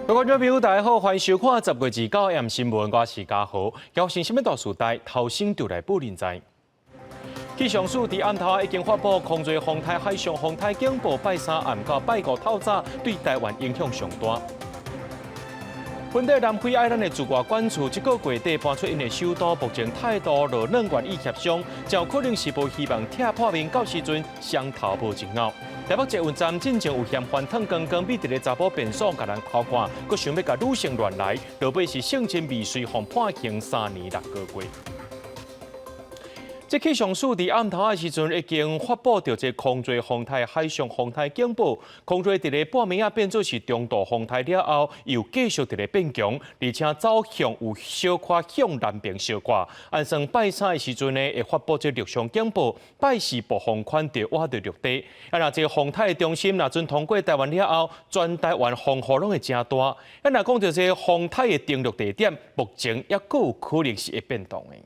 各位觀眾朋友，大家好，歡迎收看10月29 AM 新聞，我是嘉豪。交先什麼大事代，頭先就來報您知。氣象署佇暗頭已經發布空瑞風颱、海上風颱警報，拜三暗到拜五透早對台灣影響上大。本地南非愛咱的駐外館處，這個月底搬出𪜶的首都，目前態度落兩願意協商，真有可能是無希望拆破面，到時陣雙頭無一咬。台北捷運站進前有嫌犯褪光光，秘佇咧查埔便所共人偷看，閣想欲共女性亂來，落尾是性侵未遂，予判刑3年6個月。這氣象署佇暗頭的時陣已經發布著這空瑞風颱、海上風颱警報。空瑞佇咧半暝仔變做是中度風颱了後，又繼續佇咧變強，而且走向有小可向南邊小可。按算拜三的時陣呢，會發布這陸上警報，拜四暴風圈就倚著陸地。啊，若這個風颱的中心若準通過台灣了後，全台灣風雨攏會誠大。啊，若講著這個風颱的登陸地點，目前猶閣有可能是會變動的。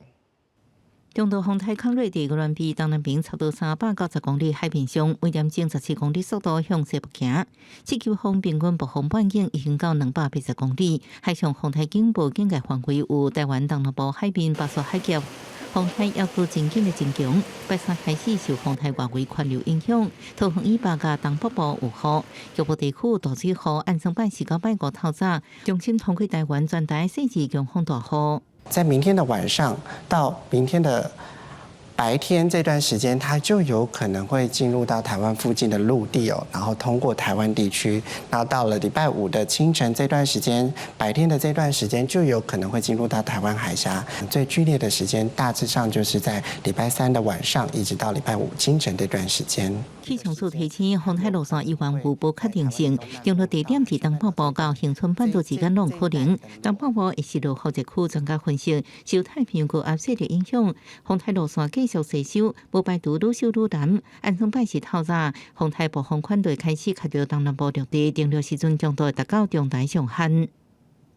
中度風颱康瑞佇宜蘭東南邊差不多390公里海面上，每點鐘17公里速度向西北行。七級風平均暴風半徑已經到280公里。海上風颱警報警戒範圍有台灣東南部海面、巴士海峽。風颱猶閣真緊的增強，拜三開始受風颱外圍環流影響，桃園以北佮東北部有雨，局部地區大水雨，按算拜四到拜五透早，中心通過台灣全台細緻強風大雨。在明天的晚上到明天的白天這段時間，它就有可能會進入到台灣附近的陸地哦，然後通過台灣地區，然後到了禮拜五的清晨這段時間，白天的這段時間就有可能會進入到台灣海峽。最劇烈的時間大致上就是在禮拜三的晚上，一直到禮拜五清晨這段時間。氣象署提醒，風颱路線依然有不確定性，登陸地點佇東北部到恆春半島之間攏可能。東北部會是落雨熱區，專家分析，受太平洋高壓勢力影響，風颱路線繼續吸收，無排除愈收愈南。按算拜四透早，風颱暴風圈就開始卡著東南部陸地，登陸時陣強度會達到中台上限。因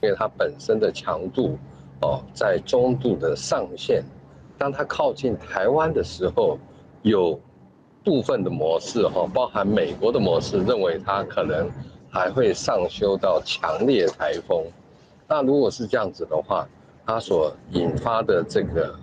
為它本身的強度哦，在中度的上限，當它靠近台灣的時候，有部分的模式哈，包含美國的模式，認為它可能還會上修到強烈颱風。那如果是這樣子的話，它所引發的這個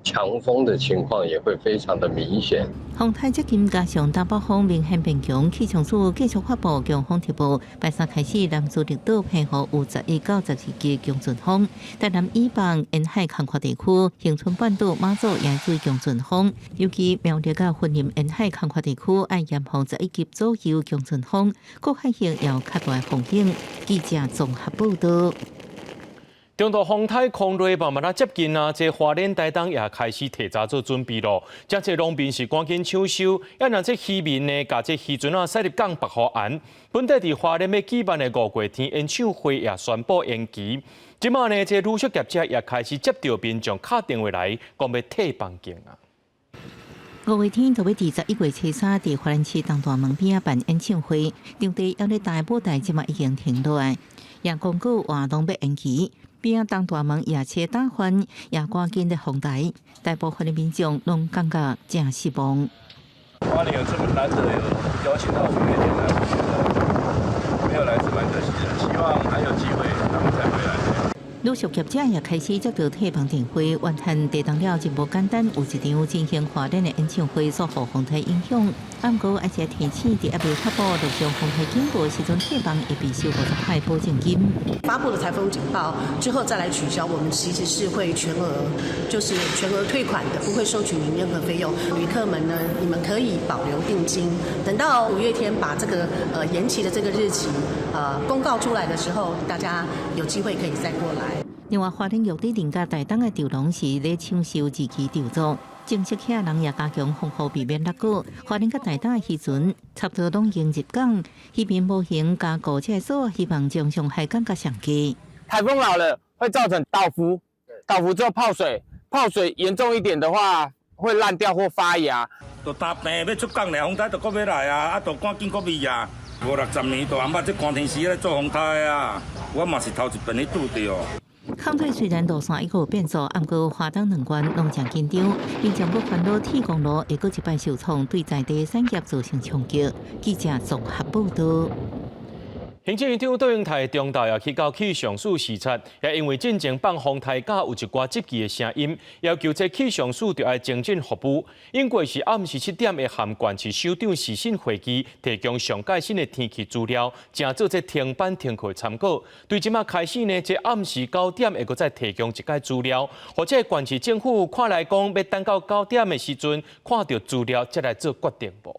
強風的情況也會非常的明顯。風颱接近加上東北風明顯變強，氣象署繼續發布強風特報。拜三開始，南嶼綠島澎湖有11到12級強陣風，台南以北沿海空闊地區、恆春半島、馬祖也注意強陣風。尤其苗栗佮雲林沿海空闊地區，愛嚴防11級左右強陣風，各海域有較大風險。記者綜合報道。中度風颱空瑞慢慢仔接近啊，這花蓮台東也開始提早做準備咯。這濟農民是趕緊搶收，啊若這漁民呢，共這漁船仔駛入港北河岸。本地佇花蓮欲舉辦的五月天演唱會也宣布延期。這馬呢，這旅宿業者也開始接著民眾敲電話來，講欲退房間啊。五月天就欲佇11月初三佇花蓮市東大門邊仔辦演唱會，場地猶咧搭舞台，這馬已經停落來，也公告活動欲延期。邊仔東大門夜車打翻，也趕緊咧封台，大部分的民眾攏感覺誠失望。花蓮有這麼難得有邀請到五月天來，我覺得沒有來是蠻可惜的。希望還有機會他們再回來。旅宿業者也開始接到退房電話，怨恨地動了真無簡單，有一場進行花蓮的演唱會所予風颱影響。毋過，而且提醒佇猶未發布陸上風颱警報時陣，退房會被收50塊保證金。發布了颱風警報之後再來取消，我們其實是會全額，就是全額退款的，不會收取您任何費用。旅客們呢，你們可以保留定金，等到五月天把這個延期的這個日期公告出來的時候，大家有機會可以再過來。另外，花蓮玉里林佮台東的稻農是咧搶收二期稻作，種植遐人也加強防護，避免落雨。花蓮佮台東的漁船差不多攏已經入港，漁民無閒加固這個鎖，希望將傷害降到上低。颱風老了會造成倒伏，倒伏之後泡水，泡水嚴重一點的話會爛掉或發芽。就擔病欲出港了，風颱就閣欲來啊，啊，就趕緊閣備啊。五六十年都毋捌這寒天時咧做風颱啊，我嘛是頭一遍去拄著。康瑞雖然路線已經有變數，毋過花東兩縣攏誠緊張，民眾閣煩惱鐵公路會閣一擺受創，對在地產業造成衝擊。記者綜合報道。行政院長卓榮泰中晝也去到氣象署視察，也因為進前放風颱甲有一寡質疑的聲音，要求這氣象署著愛精進服務。應過是暗時7點會和縣市首長視訊會議，提供上蓋新的天氣資料，誠做這停班停課參考。對這馬開始呢，這暗時9點會閣再提供一擺資料，予這縣市政府看來講，欲等到9點的時陣，看著資料才來做決定無？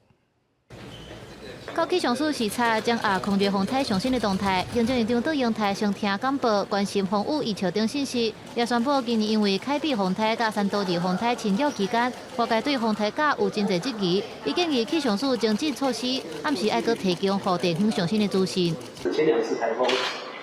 到氣象署視察，掌握空熱風颱上新的動態。行政院長卓榮泰先聽簡報，關心風雨預測等信息。也宣布今年因為凱比風颱佮山多爾風颱侵擾期間，外界對風颱甲有真濟質疑，伊建議氣象署精進措施，暗時愛閣提供予地方上新的資訊。前兩次颱風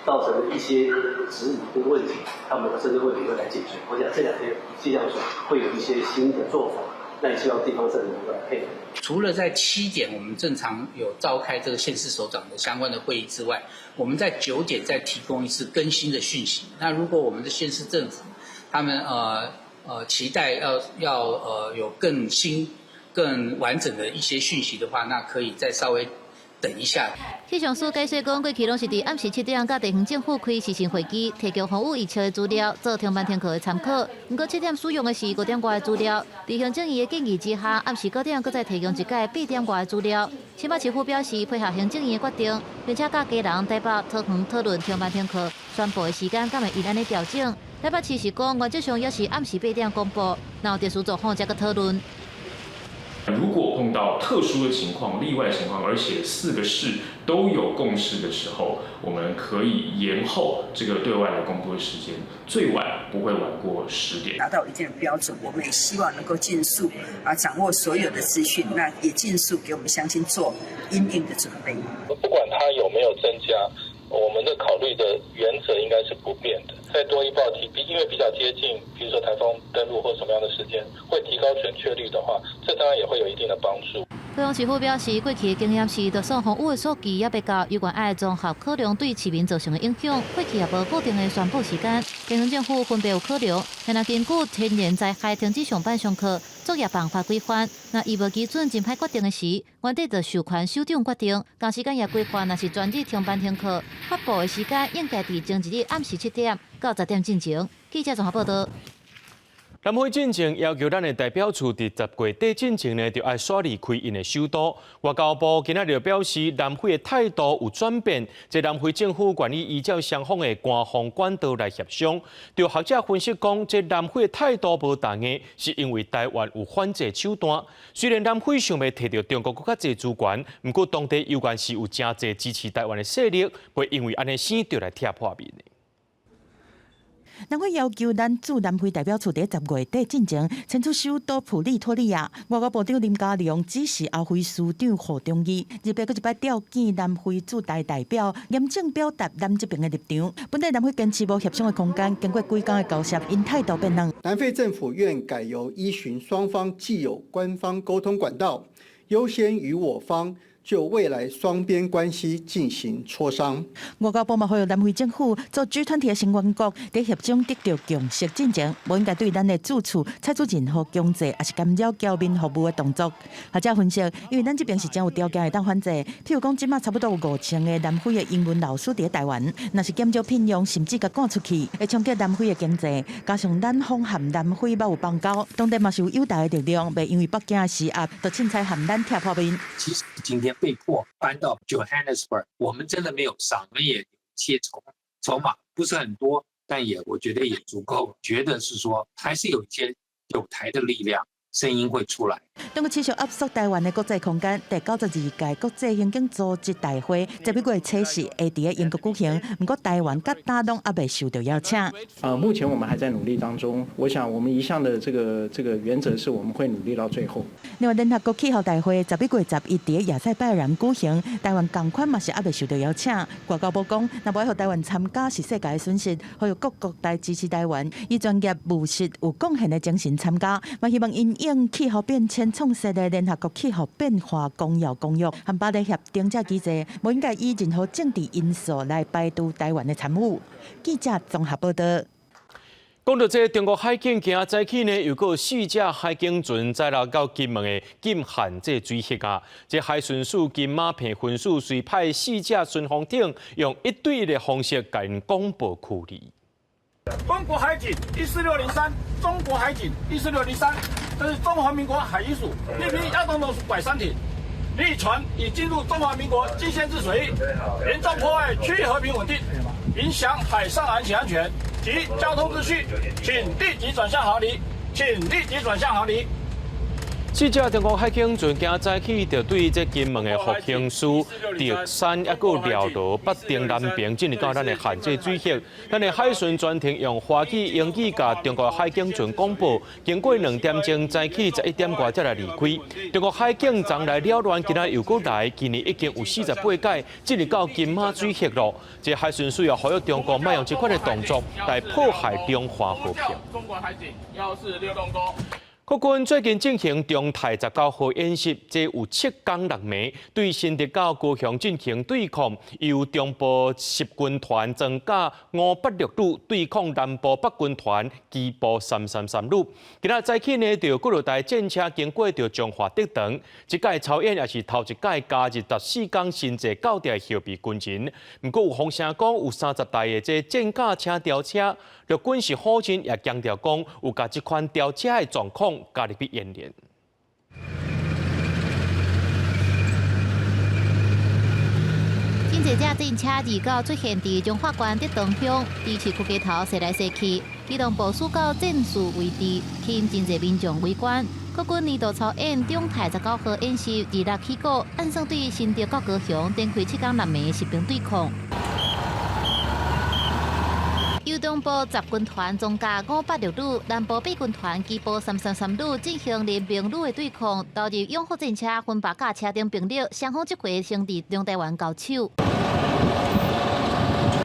造成的一些質疑跟問題，他們針對問題會來解決。我想這兩天氣象署會有一些新的做法。那也希望地方政府能夠來配合。除了在7點我們正常有召開這個縣市首長的相關的會議之外，我們在9點再提供一次更新的訊息。那如果我們的縣市政府他們期待要有更新、更完整的一些訊息的話，那可以再稍微等一下。氣象署解釋講，過去攏是佇暗時7點佮地方政府開視訊會議，提供風雨預測的資料，做停班停課的參考。毋過7點使用的是5點外的資料，佇行政院的建議之下，暗時9點閣再提供一擺8點外的資料。新北市府表示配合行政院的決定，並且佮基隆、台北、桃園討論停班停課宣布的時間，敢會依按呢調整。台北市是講，原則上也是暗時8點公布，若有特殊狀況才閣討論。如果碰到特殊的情況、例外情況，而且四個市都有共識的時候，我們可以延後這個對外來公布的時間，最晚不會晚過10點。達到一定的標準，我們也希望能夠盡速啊掌握所有的資訊，那也盡速給我們鄉親做因應的準備。不管它有沒有增加，我們的考慮的原則應該是不變的。再多一報提，因為比較接近，比如說颱風登陸或什麼樣的時間，會提高準確率的話，這當然也會有一定的幫助。高雄市府表示，過去的經驗是，就算風雨的數據猶未到，猶原愛綜合考量對市民造成的影響。過去也無固定的宣布時間，地方政府分別有考量。現在根據天然災害停止上班上課作業辦法規範，若伊無基準真歹決定的時，原底就授權首長決定。同時間也規範，若是全日停班停課，發布的時間應該佇前一日暗時7點到10點進前。記者綜合報道。南非進前要求咱的代表處佇10月底進前呢，就愛煞離開𪜶的首都。外交部今仔日表示，南非的態度有轉變，這南非政府願意依照雙方的官方管道來協商。就學者分析講，這南非的態度無仝的，是因為台灣有反制手段。雖然南非想欲提著中國閣較濟資源，毋過當地猶原是有誠濟支持台灣的勢力，袂因為按呢生就來拆破面的。南非要求咱駐南非代表處佇10月底進前遷出首都普利托利亞。外交部長林佳龍指示歐非司長賀中義，二八閣一擺召見南非駐台代表，嚴正表達咱這邊的立場。本底南非堅持無協商的空間，經過幾工的交涉，𪜶態度變軟。南非政府願改由依循雙方既有官方溝通管道，優先與我方就未來雙邊關係進行磋商。外交部嘛呼籲南非政府做 G20 的成員國，佇協商得著共識進前，無應該對咱的駐處採取任何強制，抑是干擾僑民服務的動作。學者分析，因為咱這邊是誠有條件會當反制，譬如講，這馬差不多有5000個南非的英文老師佇台灣，若是減少聘用，甚至共趕出去，會衝擊南非的經濟。加上咱訪和南非嘛有邦交，當地嘛是有友台的力量，袂因為北京的施壓，就凊彩和咱拆破面。其實今天被迫搬到 Johannesburg，我們真的沒有少，我們也有一些籌碼，不是很多，但也我覺得也足夠。覺得是說，還是有一些友台的力量，聲音會出來。中國持續壓縮台灣的國際空間，第92屆國際刑警組織大會11月初四會佇英國舉行，毋過台灣佮今攏猶未受著邀請。啊，目前我們還在努力當中。我想，我們一向的這個原則是，我們會努力到最後。另外，聯合國氣候大會11月11佇亞塞拜然舉行，台灣仝款嘛是猶未受著邀請。外交部講，若無予台灣參加是世界的損失，呼籲各國來支持台灣，以專業、務實、有貢獻的精神參加，嘛希望因應氣候變遷創設的聯合國氣候變化公約公約和巴黎協定這機制，無應該以任何政治因素來排除台灣的參與。記者綜合報道。講到這中國海警今仔早起呢，又閣四隻海警船載來到金門的禁限制水域啊。這海巡署金馬坪分署隨派四隻巡防艇，用一對一的方式共𪜶廣播驅離。中國海警14603，中國海警14603，這是中華民國海巡署 PP 幺洞洞拐三艇，你船已進入中華民國禁限制水域，嚴重破壞區域和平穩定，影響海上安全安全及交通秩序，請立即轉向航離，請立即轉向航離。四隻中國海警船今早起就對這金門的福興市、竹山，抑閣寮羅、北碇南平進入到咱的限制水域。咱的海巡專艇用華語、英語共中國海警船廣播，經過兩點鐘，早起11點外才來離開。中國海警昨來擾亂，今仔又閣來，今年已經有48擺進入到金馬水域咯。這海巡署也呼籲中國莫用這款的動作來破壞中華和平。中國海警146洞溝。國軍最近進行中台19號演習，這有7工6暝對新竹到高雄進行對抗，由中部10軍團裝甲586旅對抗南部8軍團機步333旅。今仔早起呢，就幾落台戰車經過著彰化竹塘，這屆操演也是頭一屆加入14工新制教調後備軍人。毋過有風聲講有30台的這戰甲車吊車，陸軍是否認，也強調講有共這款吊車的狀況加入去演練。真濟隻戰車29出現佇彰化縣竹塘鄉，佇市區街頭踅來踅去，機動部署到戰術位置，吸引真濟民眾圍觀。國軍年度操演中台19號演習26起鼓，按算對新竹到高雄展開7工6暝實兵對抗。由中部10軍團裝甲586旅、南部8軍團機步333旅進行聯兵旅的對抗，投入勇虎戰車、分白甲車等兵力，雙方這回先佇中台灣交手。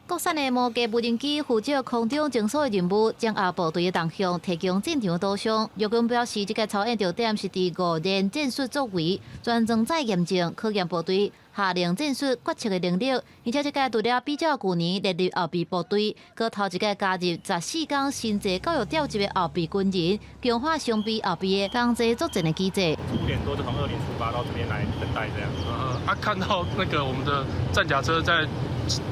國產的摩機無人機負責空中偵搜的任務，掌握部隊的動向，提供戰場導向。陸軍表示，這個操演重點是佇5連戰術作為，全裝載驗證，考驗部隊下令戰術決策的能力。而且這屆除了比照舊年列入後備部隊，閣頭一屆加入14工新制教育調集的後備軍人，強化裝備後備的同齊作戰的機制。5點多就從2連出發到這邊來等待，這樣。看到那個我們的戰甲車在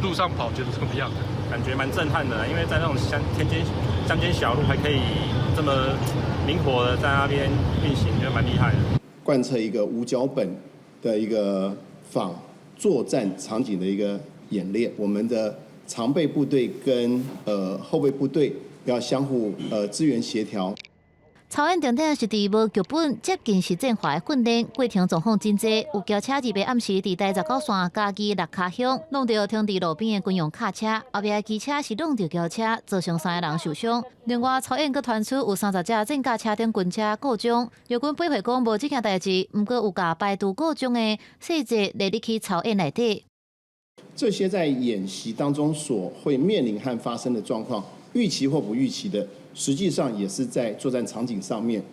路上跑，覺得怎麼樣？感覺蠻震撼的，因為在那種鄉田間鄉間小路還可以這麼靈活的在那邊運行，覺得蠻厲害的。貫徹一個無腳本的一個仿作戰場景的一個演練，我們的常備部隊跟後備部隊要相互支援協調。操演重點是佇無劇本、接近實戰化的訓練，過程狀況真濟。有轎車2暗時佇台19線嘉義六跤鄉弄著停佇路邊的軍用卡車，後壁的機車是弄著轎車，造成3个人受傷。另外，操演閣傳出有30隻戰甲車頂軍車故障，陸軍回覆講無這件代誌，毋過有共排除故障的細節列入去操演內底。這些在演習當中所會面臨和發生的狀況，預期或不預期的，實際上也是在作戰場景上面，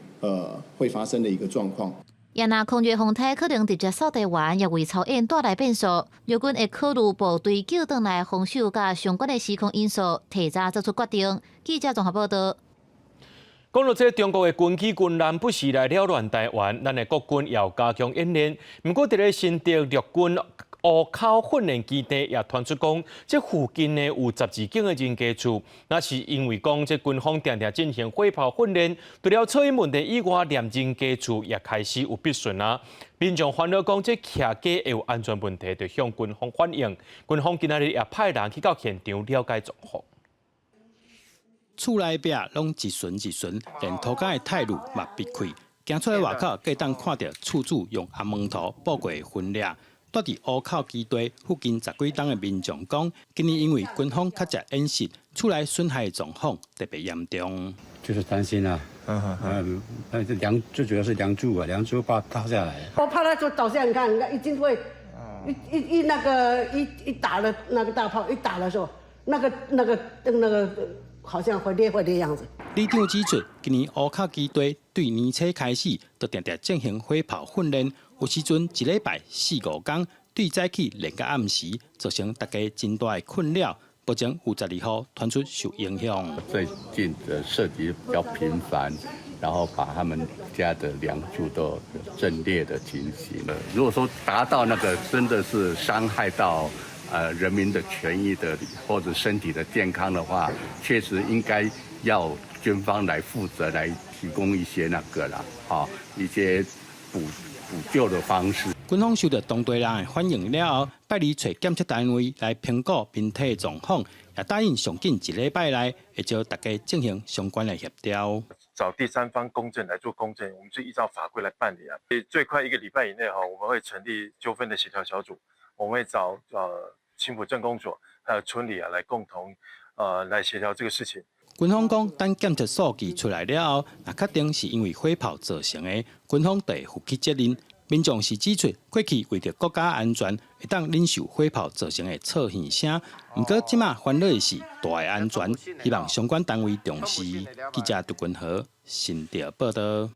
會發生的一個狀況。也若空軍風台可能直接掃台灣，也為操演帶來變數。陸軍會考慮部隊叫轉來防守佮相關的時空因素，提早做出決定。記者綜合報道。講到這中國的軍機軍艦不時來擾亂台灣，咱的國軍也有加強演練。毋過，佇咧新竹陸軍湖口訓練基地也傳出講，這附近呢有12間的人家厝，那是因為講這軍方定定進行火炮訓練，除了噪音問題以外，連人家厝也開始有變損啊。民眾煩惱講，這徛家會有安全問題，就向軍方反映。軍方今仔日也派人去到現場了解狀況。厝內壁攏一巡一巡，連塗跤的泰路嘛閉開。行出來外口，會當看著厝主用紅毛塗布過的痕跡。住佇湖口基地附近10幾棟的民眾講，今年因為軍方較濟演習，厝內損害的狀況特別嚴重。就是擔心啊，嗯，梁最主要是梁柱啊，梁柱怕塌下來。我怕它就倒下，你看，你看，一定會一一一那個一一打了那個大炮一打的時候，那個那個那個好像會裂壞的樣子。里長指出，今年湖口基地對年初開始，就定定進行火炮訓練。有時陣一禮拜4、5工，對早起練到暗時，造成大家真大的困擾。目前有12戶傳出受影響。最近的射擊比較頻繁，然後把他們家的梁柱都震裂的情形。如果說達到那個真的是傷害到人民的權益的或者身體的健康的話，確實應該要軍方來負責來提供一些那個啦，一些補救的方式。軍方收到當地人的反應了後，拜二揣檢測單位來評估民體狀況，也答應上緊一禮拜內會召大家進行相關的協調。找第三方公證來做公證，我們是依照法規來辦理啊。最快一個禮拜以內哈，我們會成立糾紛的協調小組，我們會找青埔鎮公所還有村裡啊來共同來協調這個事情。軍方講，等檢測數據出來了後，若確定是因為火炮造成的，軍方就會負起責任。民眾是指出，過去為著國家安全，會當忍受火炮造成的噪耳聲。毋過這馬煩惱的是大的安全，希望相關單位重視。記者杜君和新竹報道。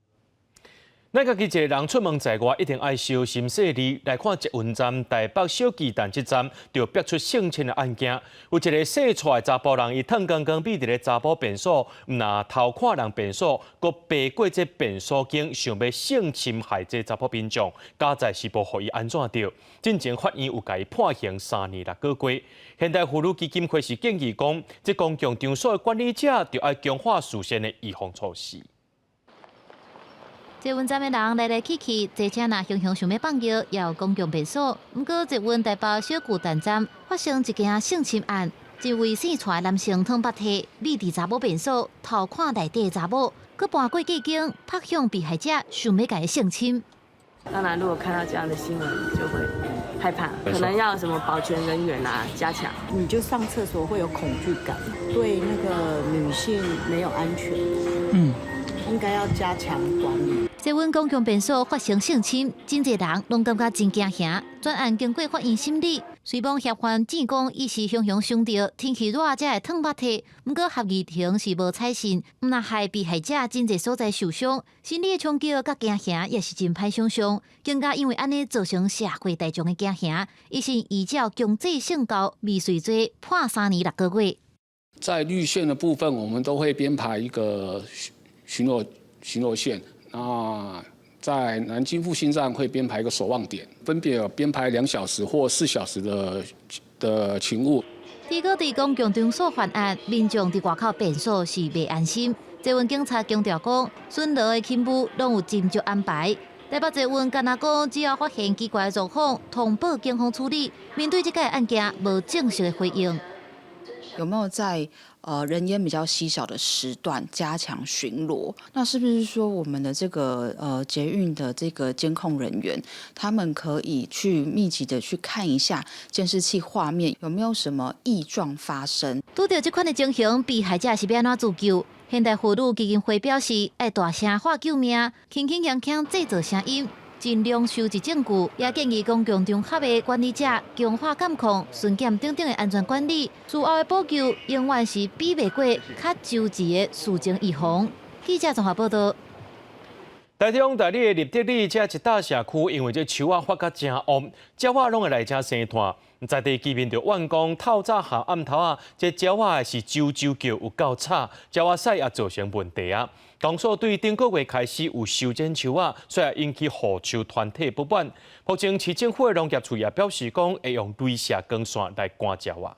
咱家己一个人出門在外，一定愛小心細膩。來看捷運站台北小巨蛋這站，就逼出性侵的案件。有一个細撮的查埔人，伊褪光光覕佇咧查埔便所，毋但偷看人便所，閣爬過這便所間，想欲性侵害這查埔民眾，佳哉是無予伊按怎著。進前法院有共伊判刑3年6個月。現代婦女基金會是建議講，這公共場所的管理者就愛強化事先的預防措施。捷運站的人來來去去，坐車若雄雄想欲放尿，也有公共便所。毋過捷運台北小巨蛋站發生一件性侵案，一位姓蔡的男性脫腹體，覕佇查某便所偷看內底的查某，閣跋過隔間，拍向被害者，想欲共伊性侵。當然，如果看到這樣的新聞，就會害怕，可能要什麼保全人員啊加強。你就上廁所會有恐懼感，對那個女性沒有安全。應該要加強管理。捷運公共便所發生性侵，真濟人攏感覺真驚嚇。專案經過法院審理，雖罔嫌犯指講伊是雄雄想著天氣熱才會脫腹體，毋過合議庭是無採信，毋但害被害者真濟所在受傷，心理的衝擊佮驚嚇也是真歹想象，更加因為按呢造成社會大眾的驚嚇，伊是依照強制性交未遂罪判3年6個月。在綠線的部分，我們都會編排一個巡邏線，那在南京復興站會編排一個守望點，分別有編排2小時或4小時的勤務。如果佇公共場所犯案，民眾佇外口便所是袂安心。捷運警察強調講，巡邏的勤務攏有斟酌安排。台北捷運敢若講，只要發現奇怪的狀況，通報警方處理。面對這個案件，無正式的回應。有沒有在人煙比較稀少的時段加強巡邏？那是不是說我們的這個捷運的這個監控人員，他們可以去密集的去看一下監視器畫面，有沒有什麼異狀發生？拄著這款的情形，被害者是欲按怎自救？現代婦女基金會表示，愛大聲喊救命，輕輕輕輕製造聲音，盡量收集證據，也建議公共場合的管理者強化監控、巡檢等等的安全管理。事後的補救永遠是比袂過較周全的事前預防。記者綜合報道。台中大里的立德里這一搭社區，因為這樹仔發甲誠旺，鳥仔攏會來遮生湠。在地居民就怨講，透早和暗頭仔，這鳥仔是啾啾叫，有夠吵，鳥仔屎也造成問題啊。公所對頂個月開始有修剪樹仔，所以引起護樹團體不滿。目前市政府的農業處也表示講，會用雷射光線來趕鳥仔。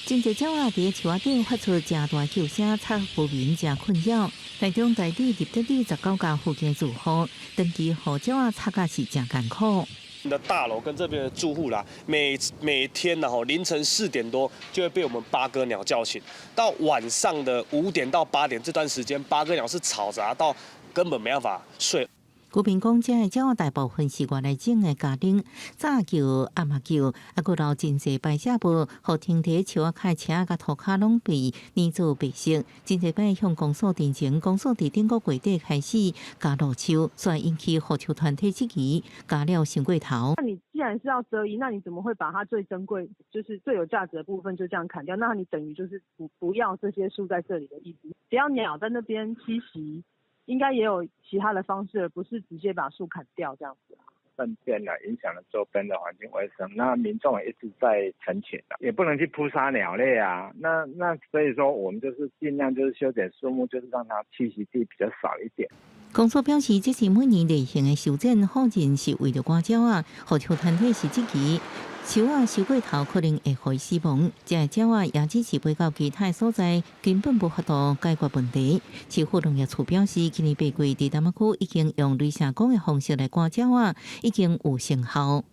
真濟鳥仔佇樹仔頂發出誠大叫聲，吵居民誠困擾。台中大里立德里19家附近住戶，長期予鳥仔吵甲是誠艱苦。的大樓跟這邊的住戶啦，每天然後凌晨4點多就會被我們八哥鳥叫醒，到晚上的5點到8點這段時間，八哥鳥是吵雜到根本沒辦法睡。居民講，這个鳥大部分是外來種的家庭，早叫暗仔叫，啊，閣留真濟排泄物，予停佇樹仔跤車佮塗跤攏被黏做白色。真濟擺向公所陳情，公所佇頂個月底開始加落樹，所以引起護樹團體質疑，加了傷過頭。那你既然是要遮陰，那你怎麼會把它最珍貴、就是最有價值的部分就這樣砍掉？那你等於就是不要這些樹在這裡的意思。只要鳥在那邊棲息，應該也有其他的方式，而不是直接把樹砍掉這樣子。糞便呢，影響了周邊的環境衛生。那民眾也一直在陳情，也不能去撲殺鳥類啊。那所以說，我們就是盡量就是修剪樹木，就是讓它棲息地比較少一點。公所表示，這是每年例行的修剪，好人是為著趕鳥仔，予秋團體是這期樹仔修過頭可能會予死亡。這个鳥仔也只是飛到其他所在，根本無法度解決問題。市府農業處表示，今年八月佇大馬區已經用雷射光的方式來趕鳥仔，已經有成效。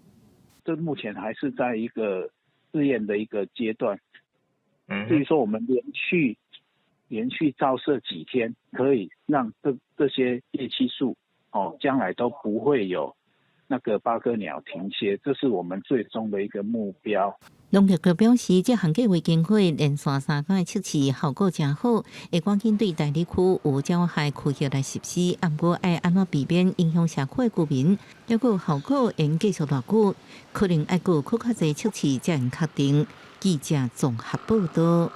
這目前還是在一個試驗的一個階段。至於說我們連續照射幾天，可以讓這些葉漆樹哦，將來都不會有那個八哥鳥停歇，這是我們最終的一個目標。農業局表示，這項計劃經過連續三工的測試，效果誠好，會趕緊對大里區有鳥害區域來實施。毋過愛按怎避免影響社區的居民，這個效果會繼續偌久，可能愛閣較濟測試才能確定。記者綜合報道。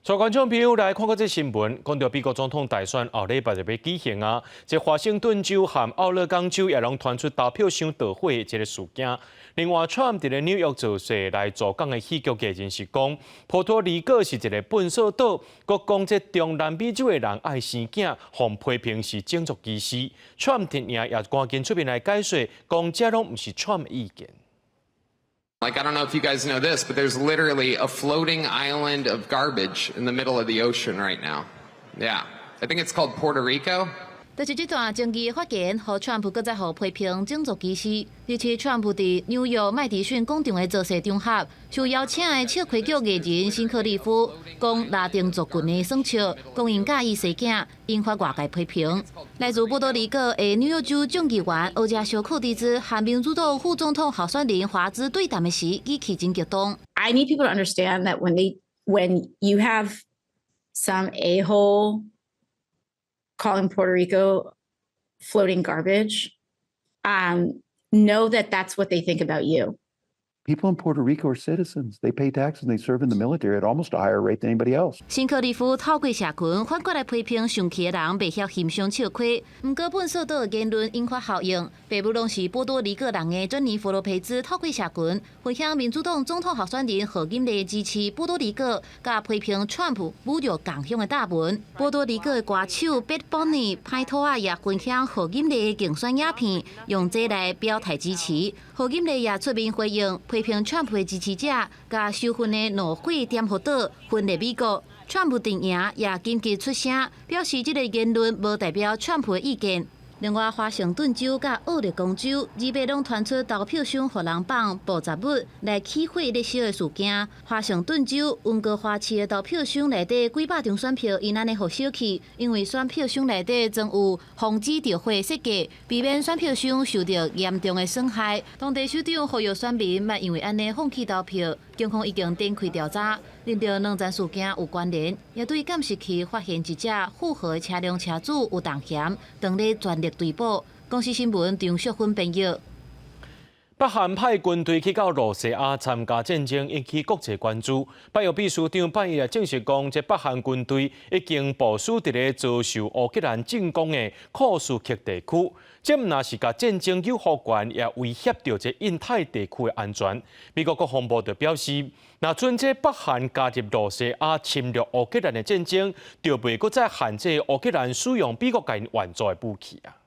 帶觀眾朋友來看過這新聞，講著美國總統大選後禮拜就欲舉行啊！這華盛頓州和奧勒岡州也攏傳出投票箱著火的這个事件。另外，川普佇咧紐約造勢來助講的戲劇藝人是講，波多黎各是一个糞埽島，閣講這中南美洲的人愛生囝，予批評是種族歧視。川普也趕緊出面來解說，講這攏毋是川普意見。 Like, I don't know if you guys know this, but there's literally a floating island of garbage in the middle of the ocean right now. Yeah. I think it's called Puerto Rico. 就是這段爭議的發言，予川普閣再予批評種族歧視。而且川普佇紐約麥迪遜廣場的造勢場合，受邀請的笑詼劇藝人辛克利夫講拉丁族群的耍笑，講𪜶佮意生囝，引發外界批評。來自波多黎各的紐約州眾議員歐加修寇蒂茲和民主黨副總統候選人華茲對談的時，語氣真激動。 I need people to understand that when you have some a-hole calling Puerto Rico floating garbage, know that that's what they think about you. People in Puerto Rico are citizens. They pay taxes and they serve in the military at almost a higher rate than anybody else. 辛克利夫透過社群反過來批評生氣的人袂曉欣賞笑詼，毋過糞埽島的言論引發效應，爸母攏是波多黎各人的珍妮佛羅培茲透過社群分享民主黨總統候選人賀錦麗支持波多黎各，佮批評川普侮辱共鄉的貼文。波多黎各的歌手 Bad Bunny 歹土仔也分享賀錦麗的競選影片，用這來表態支持。賀錦麗也出面回應。批評川普的支持者，共收分的怒火點火島分裂美國。川普陣營也緊急出聲，表示這个言論無代表川普的意見。另外，華盛頓州佮奧勒岡州，二八攏傳出投票箱予人放爆炸物來起火咧燒的事件。華盛頓州溫哥華市的投票箱內底幾百張選票，𪜶按呢予燒去，因為選票箱內底裝有防止著火設計，避免選票箱受著嚴重的損害。當地首長呼籲選民莫因為按呢放棄投票。警方已經展開調查，認定兩件事件有關聯，也對監視器發現一隻符合車輛車主有動嫌，正咧全力追捕。公視新聞張淑芬編譯。北韓派軍隊去到露西亞參加戰爭，引起國際關注。北約秘書長拜一也證實講，這北韓軍隊已經部署佇咧遭受烏克蘭進攻的庫斯克地區。這毋但是共戰爭誘火懸，也威脅著這印太地區的安全。美國國防部就表示，若准這北韓加入露西亞侵略烏克蘭的戰爭，就袂閣再限制烏克蘭使用美國共𪜶援助的武器啊。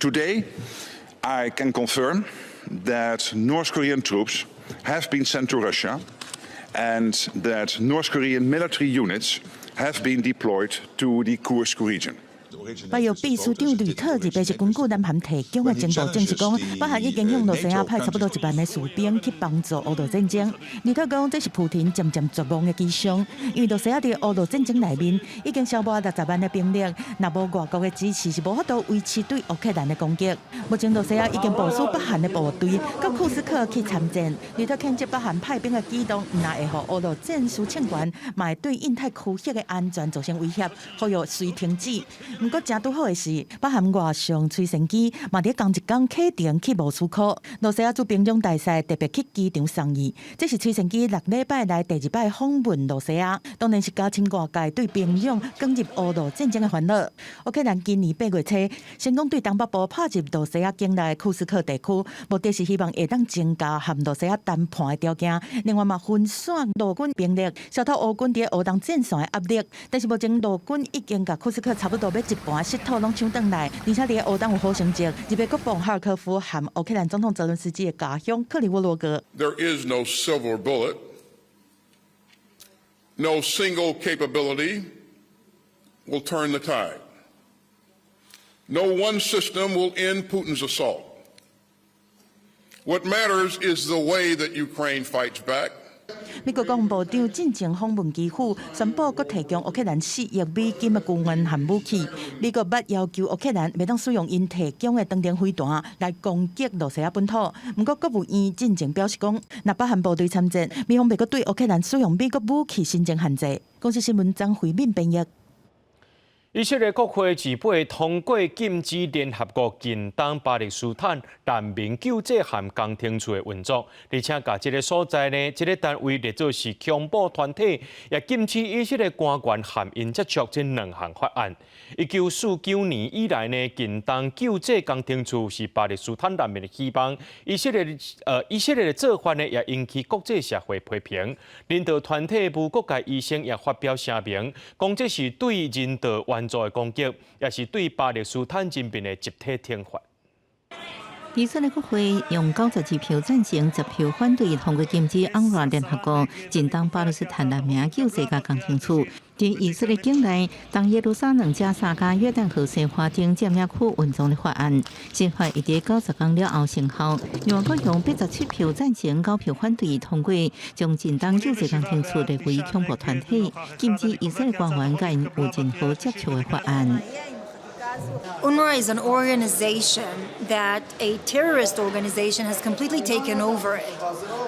Today, I can confirm that North Korean troops have been sent to Russia and that North Korean military units have been deployed to the Kursk region. 北約秘書長呂特28日根據南韓提供的情報證實講，北韓已經向露西亞派差不多1萬个士兵去幫助烏俄戰爭。呂特講，這是普廷漸漸絕望的跡象，因為露西亞佇烏俄戰爭內面已經消磨60萬的兵力，若無外國的支持，是無法度維持對烏克蘭的攻擊。目前露西亞已經部署北韓的部隊到庫斯克去參戰。呂特譴責北韓派兵的舉動，毋但會予烏俄戰事衝懸，嘛會對印太區域的安全造成威脅，呼籲隨停止。毋過誠拄好的是，北韓外相崔仙基嘛佇仝一工啟程去莫斯科，露西亞駐平壤大使特別去機場送伊。這是崔仙基6禮拜來第二擺訪問露西亞，當然是加深外界對平壤捲入烏露戰爭的煩惱。烏克蘭今年8月初成功對東北部拍入露西亞境內庫斯克地區，目的是希望會當增加和露西亞談判的條件，另外嘛分散露軍兵力，消除烏軍佇烏東戰線的壓力。但是目前露軍已經共庫斯克差不多欲一半失土攏搶轉來，而且佇烏東有好成績，入來國防哈爾科夫和烏克蘭總統澤倫斯基的家鄉克里沃羅格。 There is no silver bullet, no single capability will turn the tide. No one system will end Putin's assault. What matters is the way that Ukraine fights back. 美國國防部長進前訪問基輔，宣布閣提供烏克蘭4億美金的軍援和武器。美國捌要求烏克蘭袂當使用𪜶提供的長程飛彈來攻擊露西亞本土。毋過國務院進前表示講，若北韓部隊參戰，美方袂閣對烏克蘭使用美國武器申請限制。公視新聞張惠敏編譯。以色列國會二八通過禁止聯合國近東巴勒斯坦難民救濟和工程處的運作，而且共這个所在呢，這个單位列做是恐怖團體，也禁止以色列官員和𪜶接觸這兩項法案。1949年以來呢，近東救濟工程處是巴勒斯坦難民的希望。以色列的做法呢，也引起國際社會批評。人道團體無國界醫生也發表聲明，講這是對人道援助的攻擊，也是對巴勒斯坦人民的集體懲罰。以色列國會用92票贊成、10票反對通過禁止 UNRWA 聯合國近東巴勒斯坦難民救濟佮工程處。佇以色列境內，東耶路撒冷、加沙佮約旦河西岸頂佔領區運作的法案，新法會佇90工了後生效。另外，閣用87票贊成、9票反對通過，將近東救濟工程處列為恐怖團體，禁止以色列官員佮𪜶有任何接觸的法案。 UNRWA is an organization that a terrorist organization has completely taken over it.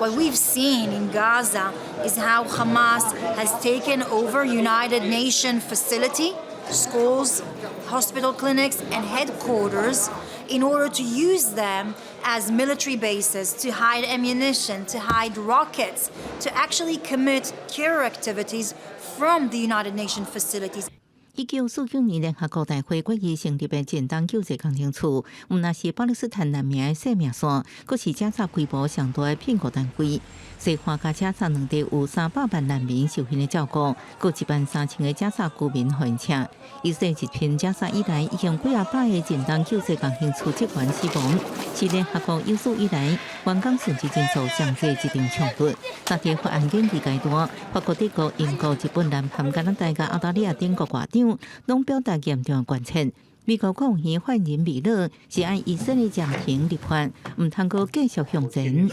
What we've seen in Gaza is how Hamas has taken over United Nations facility, schools, hospital clinics, and headquarters in order to use them as military bases, to hide ammunition, to hide rockets, to actually commit terror activities from the United Nations facilities. 1949年聯合國大會決議成立的近東救濟工程處，毋但是巴勒斯坦難民的生命線，閣是加沙規模上大的庇護單位。西岸佮加沙兩地有300萬難民受𪜶的照顧，閣1萬3千个加沙居民予𪜶請。以色列入侵加沙以來，已經幾仔百个近東救濟工程處職員死亡，是聯合國有史以來員工損失人數上濟一場衝突。在法案研議階段，法國、德國、英國、日本、南韓、加拿大、佮澳大利亞等國外長攏表達嚴重關切。美國國務院發言人米勒是愛以色列暫停立法，毋通閣繼續向前。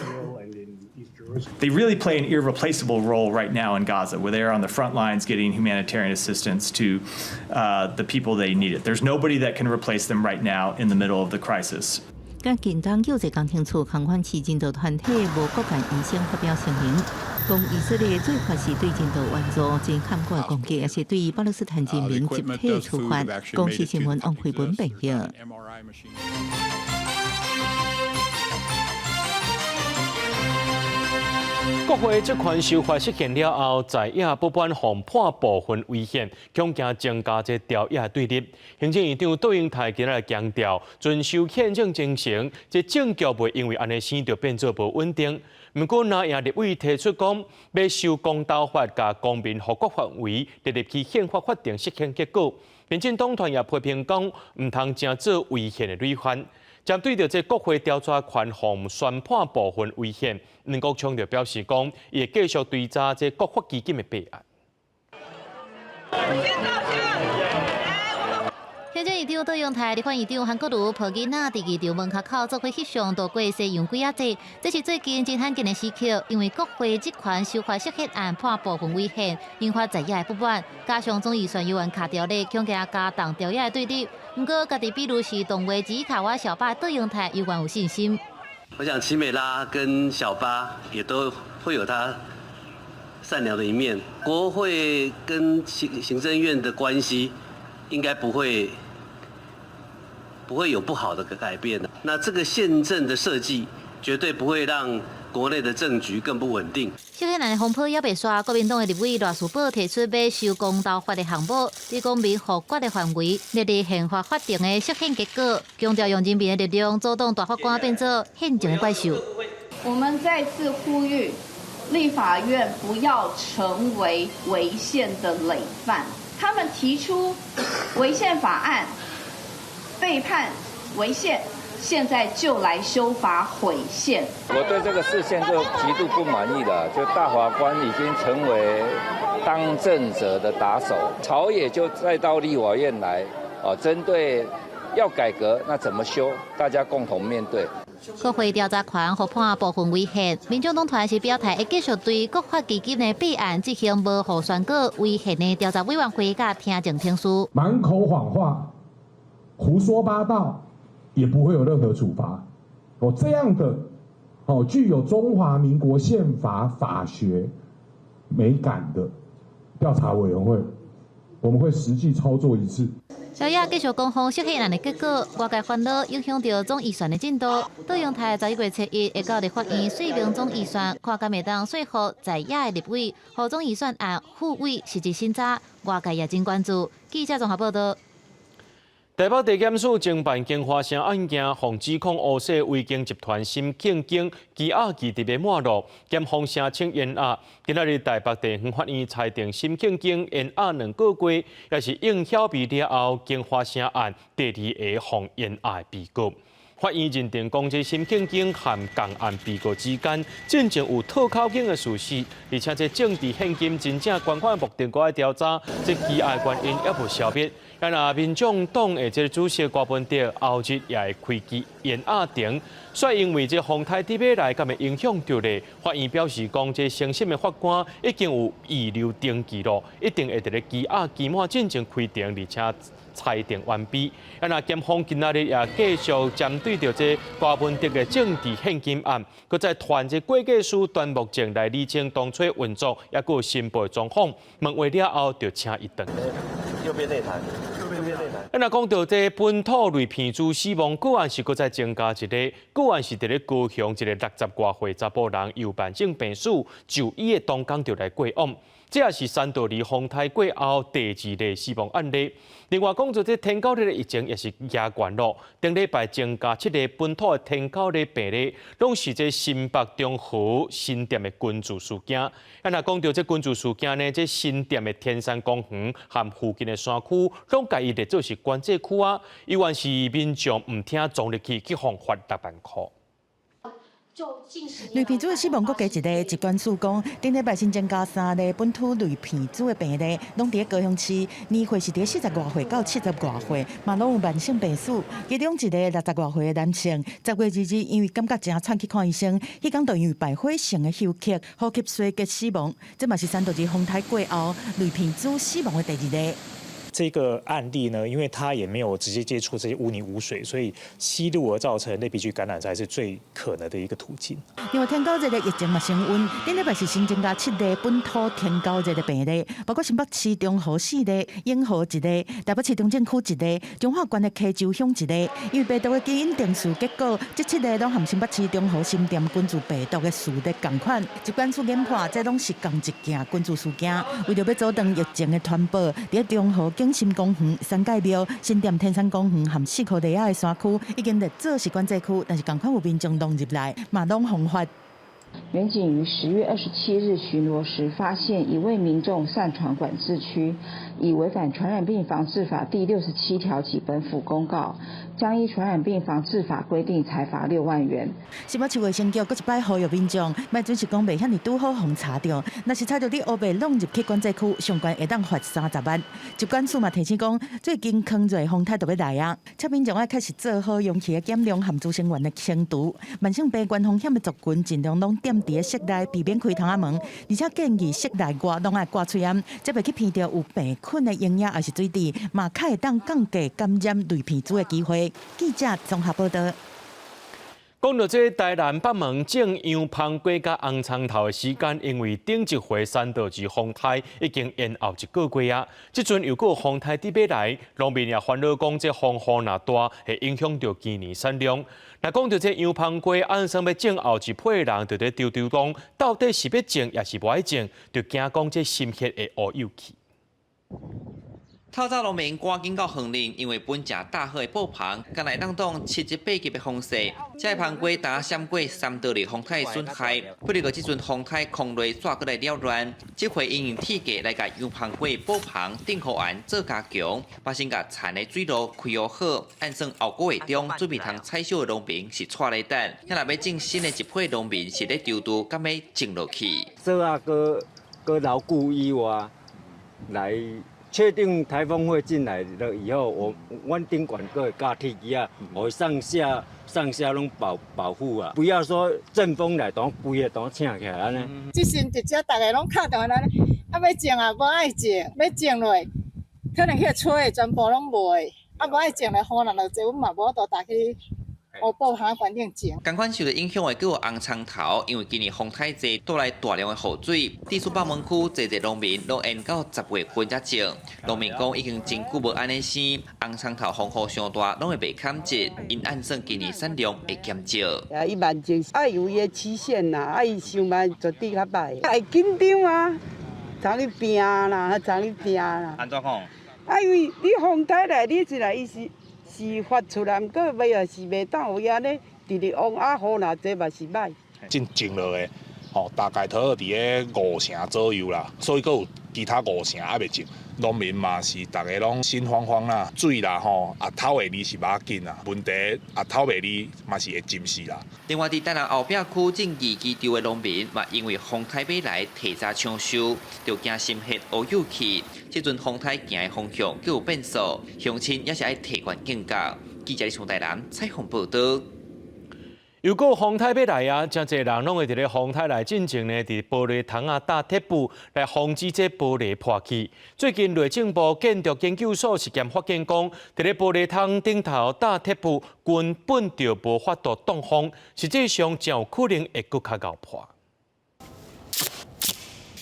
They really play an irreplaceable role right now in Gaza, where they are on the front lines getting humanitarian assistance to the people they need it. There's nobody that can replace them right now in the middle of the crisis. 佮近東救濟工程處共款是人道團體無國界醫生發表聲明，講以色列做法是對人道援助真坎坷的攻擊，也是對巴勒斯坦人民集體處罰。公視新聞王惠文編譯。國會職權修法實現了後，在野不滿予判部分違憲，恐驚增加這朝野對立。行政院長卓榮泰今仔日強調，遵守憲政精神，這政局袂因為按呢生就變做無穩定。毋過，藍營立委提出講，欲修公投法共公民複決範圍列入去憲法法定釋憲結果，民進黨團也批評講，毋通成做違憲的累犯。針對著這國會調查權予宣判部分違憲，黃國昌就表示講，伊會繼續追查這國發基金的弊案。行政院長卓榮泰、立法院長韓國瑜抱囡仔佇議場門口做伙翕相，度過西洋鬼仔節。這是最近真罕見的時刻，因為國會職權修法釋憲案判部分違憲，引發在野的不滿，加上總預算猶原卡佇咧，恐驚加重朝野的對立。毋過，家己比如是動畫指卡瓦小巴卓榮泰猶原有信心。我想奇美拉跟小巴也都會有他善良的一面。國會跟行政院的關係應該不會不會有不好的改變的。那這個憲政的設計，絕對不會讓國內的政局更不穩定。釋憲案的風波猶未煞，國民黨的立委賴士葆提出欲修公投法的項目，佇公民複決的範圍列入憲法法定的釋憲結果，強調用人民的力量阻擋大法官變做憲政的怪獸。我們再次呼籲立法院不要成為違憲的累犯。他們提出違憲法案，被判違憲，現在就來修法毀憲。我對這個釋憲就極度不滿意了，就大法官已經成為當政者的打手，朝野就再到立法院來，啊，針對要改革，那怎麼修？大家共同面對。國會調查權予判部分違憲，民眾黨團是表態會繼續對國發基金的弊案進行無予宣告違憲的調查委員會佮聽證程序。滿口謊話、胡說八道，也不會有任何處罰。哦，這樣的哦，具有中華民國憲法法學美感的調查委員會，我們會實際操作一次。朝野繼續攻防釋憲案的結果，外界煩惱影響著總預算的進度。卓榮泰11月7日會到立法院說明總預算，看敢會當說服在野的立委，予總預算案付委實質審查，外界也真關注。記者綜合報道。台北地檢署偵辦京華城案件，予指控烏色維京集團沈慶京羈押期佇欲滿囉，檢方聲請延押。今仔日台北地方法院裁定沈慶京延押2個月，也是應曉美了後，京華城案第二个予延押的被告。法院認定講，這沈慶京和仝案被告之間真正有套口供的事實，而且這政治獻金真正捐款目的，閣愛調查，這羈押原因猶無消滅。啊，民眾黨的這个主席柯文哲後日也會開具延押庭，煞因為這風颱佇欲來，敢會影響著咧？法院表示講，這誠實的法官已經有預留登記咯，一定會佇咧羈押期滿進前開庭，而且裁定完畢。啊，若檢方今仔日也繼續針對著這柯文哲的政治獻金案，閣再傳這會計師端木正來釐清當初運作，抑閣有申報狀況，問話了後就請伊轉。右邊那台，右邊那台。啊，若講著這本土類鼻疽死亡個案是閣再增加一例，個案是佇咧高雄一个60外歲查埔人，由慢性病史就醫的當工就來過往。這也是三度二風颱過後第二例死亡案例。另外，講著這天狗熱的疫情也是加懸囉。頂禮拜增加七例本土的天狗熱病例，攏是這新北中和新店的群聚事件。啊，若講著這群聚事件呢，這新店的天山公園和附近的山區，攏共伊列做是管制區啊。猶原是民眾毋聽傱入去，去予罰6萬箍。類鼻疽的死亡閣加一例，疾管署講，頂禮拜新增加三例本土類鼻疽的病例，攏佇高雄市，年歲是佇40外歲到70外歲，嘛攏有慢性病史。其中一个60外歲的男性，10月2日因為感覺誠喘去看醫生，彼工就因為敗血性的休克，呼吸衰竭死亡。這嘛是三度二風颱過後類鼻疽死亡的第二例。這個案例呢，因為他也沒有直接接觸這些污泥污水，所以吸入而造成類鼻疽感染才是最可能的一個途徑。另外，天狗熱的疫情嘛升溫，頂禮拜是新增加七例本土天狗熱的病例，包括新北市中和四例、永和一例、台北市中正區一例、彰化縣的溪州鄉一例。因為病毒的基因定序結果，這七例攏和新北市中和新店群聚病毒的序列仝款。疾管署研判，這攏是仝一件群聚事件。為著欲阻斷疫情的傳播，佇中和景心公園、三界廟、新店天山公園和四箍犁仔的山區已經列做是管制區，但是仝款有民眾攏入來，嘛攏予罰。員警於10月27日巡邏時，發現一位民眾擅闖管制區，以違反傳染病防治法第67條及本府公告，將依傳染病防治法規定裁罰6萬元。新北市衛生局閣一擺呼籲民眾，莫準是講袂遐爾拄好予查著，若是查著你烏白攏入去管制區，上懸會當罰30萬。疾管署嘛提醒講，最近坑熱風颱就欲來啊，請民眾愛確實做好容器的減量和孳生源的清除，慢性病高風險的族群盡量攏踮佇室內，避免開窗仔門，而且建議室內外攏愛掛喙罨，才袂去鼻著有病菌的溶液抑是水滴，嘛較會當降低感染類鼻疽的機會。記者綜合報道。講到這台南北門種洋芳瓜佮紅蔥頭的時間，因為頂一回山道茲風颱已經延後一個月啊。這陣又閣有風颱佇欲來，農民也煩惱講，這風雨若大，會影響著今年產量。若講著這洋芳瓜，按算欲種後一批人就佇躊躇講，到底是欲種抑是無愛種，就驚講這心血會烏有去。透早農民趕緊到園林，因為本正打好的布棚，敢若會當擋七級八級的風勢。這个芳瓜焦閃過三多利風颱損害，不過這陣風颱空落煞閣來擾亂，這回𪜶用鐵架來共洋芳瓜布棚頂護絚做加強，嘛先共殘的水路開好，按算後個月中準備通採收的農民是掣咧等，遐若欲種新的一批農民是咧躊躇，敢欲種落去。做啊，閣閣牢固以外來。確定颱風會進來了以後，我阮頂懸閣會加鐵枝仔，予上下上下攏保保護啊，不要說陣風來當規个當請起來按呢。這時直接逐个攏敲電話來，啊欲種啊，無愛種，欲種落，可能彼个吹的全部攏袂，啊無愛種咧，雨若落濟，阮嘛無法度踏去烏布棚環境種。仝款受著影響的，閣有紅蔥頭，因為今年風太濟，帶來大量的雨水。地處北門區，濟濟農民攏延到10月份才種。農民講已經真久無按呢生，紅蔥頭風雨傷大，攏會袂堪折，𪜶按算今年產量會減少。啊，伊慢種愛有伊的期限啦，啊，伊傷慢絕對較歹，會緊張啊，通去拼啦，通去拼啦。按怎講？啊，因為你風颱來，你一來伊是。是發出來，毋過袂也是袂當有影咧，直直往啊雨若濟嘛是歹。種種落的，吼，大概佇咧五成左右啦，所以閣有其他五成猶未種。農民嘛是逐家攏心慌慌啦，水啦吼，啊透會離是無要緊啦，問題啊透袂離嘛是會浸死啦。另外，佇台南後壁區種二季稻的農民嘛，因為風颱欲來提早搶收，就驚心血烏有去。這陣風颱行的方向閣有變數，鄉親也是愛提懸警覺。記者從台南採訪報導。又閣風颱欲來啊！誠濟人攏會佇咧風颱來進前呢，佇玻璃窗仔搭鐵布來防止這玻璃破去。最近內政部建築研究所實驗發現講，佇咧玻璃窗頂頭搭鐵布根本就無法度擋風，實際上誠有可能會閣較𠢕破。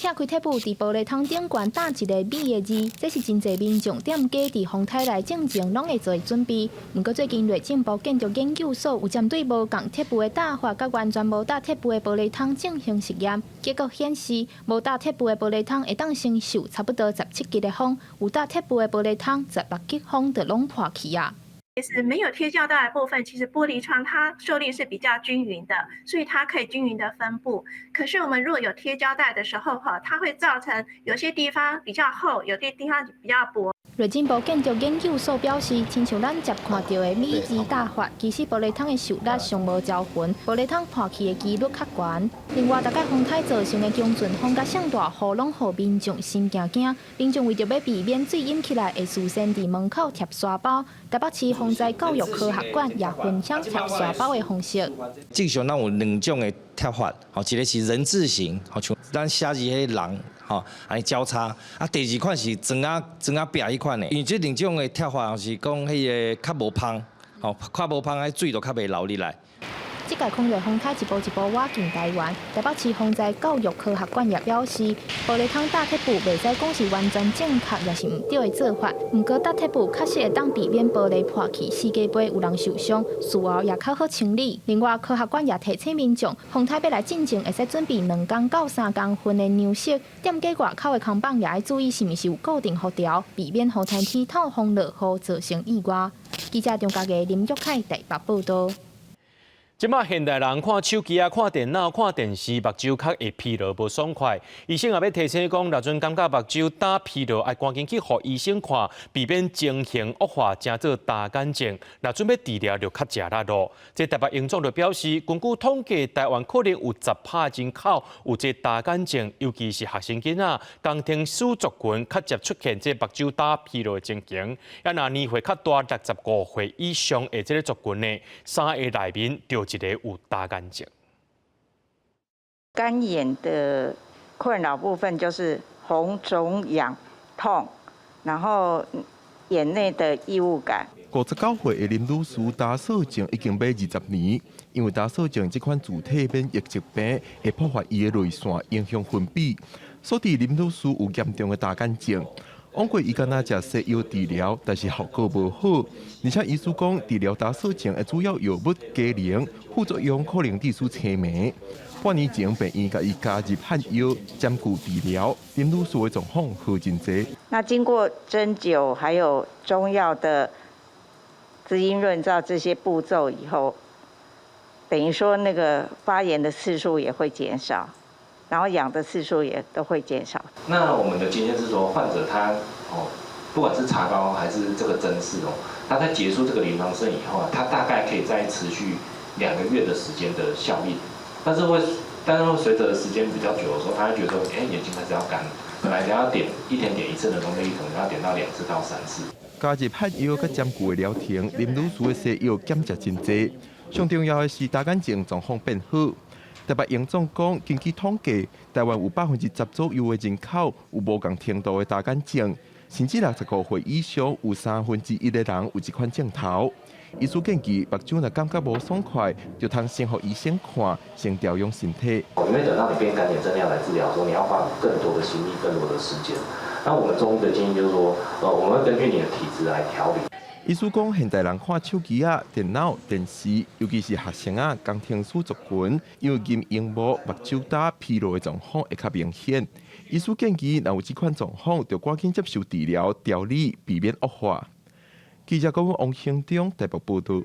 拆開鐵布，佇玻璃窗頂懸打一个美的字，這是真濟民眾店家佇風颱來進前攏會做的準備。毋過最近內政部建築研究所有針對無仝鐵布的打法，佮完全無搭鐵布的玻璃窗進行實驗，結果顯示無搭鐵布的玻璃窗會當承受差不多17級的風，有搭鐵布的玻璃窗16級風就攏破去啊。其實沒有貼膠帶的部分，其實玻璃窗它受力是比較均勻的，所以它可以均勻的分布。可是我們如果有貼膠帶的時候，哈，它會造成有些地方比較厚，有些地方比較薄。內政部建築研究所表示，親像咱捷看著的米字打法，其實玻璃窗的受力上無均勻，玻璃窗破去的幾率較懸。另外，逐擺風颱造成的強陣風佮上大雨，攏予民眾心驚驚。民眾為著欲避免水淹起來，會事先佇門口貼沙包。台北市防災教育科學館也分享貼沙包的方式。正常咱有兩種的貼法，吼，一个是人字形，吼，像咱寫字彼个人，吼，按呢交叉。啊，第二款是磚仔磚仔壁彼款的，因為這兩種的貼法是講彼个較無芳，吼，較無芳，彼水就較袂流入來。這屆空熱風颱一步一步倚近台灣，台北市防災教育科學館也表示，玻璃窗搭鐵布袂使講是完全正確，抑是毋對的做法。毋過搭鐵布確實會當避免玻璃破去，四界杯有人受傷，事後也較好清理。另外，科學館也提醒民眾，風颱欲來進前，會使準備2工到3工份的糧食。店家外口的看板也愛注意是毋是有固定予牢，避免予天氣透風落雨造成意外。記者張家傑、林玉凱台北報導。這馬現代人看手機啊、看電腦、看電視，目睭較會疲勞無爽快。醫生也欲提醒講，若陣感覺目睭焦疲勞，愛趕緊去予醫生看，避免情形惡化，成做乾眼症。若準欲治療，就較食力囉。這台北榮總就表示，根據統計，台灣可能有10%人口有這乾眼症，尤其是學生囡仔、工程師族群，較捷出現這目睭焦疲勞的情形。啊，若年歲較大，65歲以上的這个族群呢，三个內面就一個有乾眼症。乾眼的困擾部分就是紅腫癢痛，然後眼內的異物感。59歲的林女士焦燥症已經欲20年，因為焦燥症這款自體免疫疾病會破壞伊的淚腺，影響分泌，所以林女士有嚴重的乾眼症。往過伊敢若食西藥治療，但是效果無好。而且醫師講，治療焦燥症的主要藥物低能，副作用可能致使青盲。半年前，病院共伊加入漢藥針灸治療，林女士的狀況好真濟。那經過針灸還有中藥的滋陰潤燥這些步驟以後，等於說那個發炎的次數也會減少，然後癢的次數也都會減少。那我們的經驗是說，患者他哦，不管是擦膏還是這個針刺哦，他在結束這個臨床試驗以後啊，他大概可以再持續2個月的時間的效應，但是會隨着時間比較久的時候，他會覺得說，哎，眼睛開始要乾，本來只要點一天點一次的東西，可能要點到2次到3次。加入漢藥佮針灸的療程，林女士的西藥減食真濟。上重要的是，乾眼症狀況變好。台北榮總講，根據統計，台灣有10%左右的人口有無仝程度的乾眼症，甚至65歲以上有1/3的人有這款症頭。醫師建議，目睭若感覺無爽快，就通先予醫生看，先調養身體。因為等到你變乾眼症要來治療的時候，你要花更多的心力、更多的時間。那我們中醫的建議就是說，我們會根據你的體質來調理。醫師講，現代人看手機仔、電腦、電視，尤其是學生仔、工程師族群，因為盯螢幕、目睭焦疲勞的狀況會較明顯。醫師建議，若有這款狀況，就趕緊接受治療調理，避免惡化。記者郭王興中台北報導。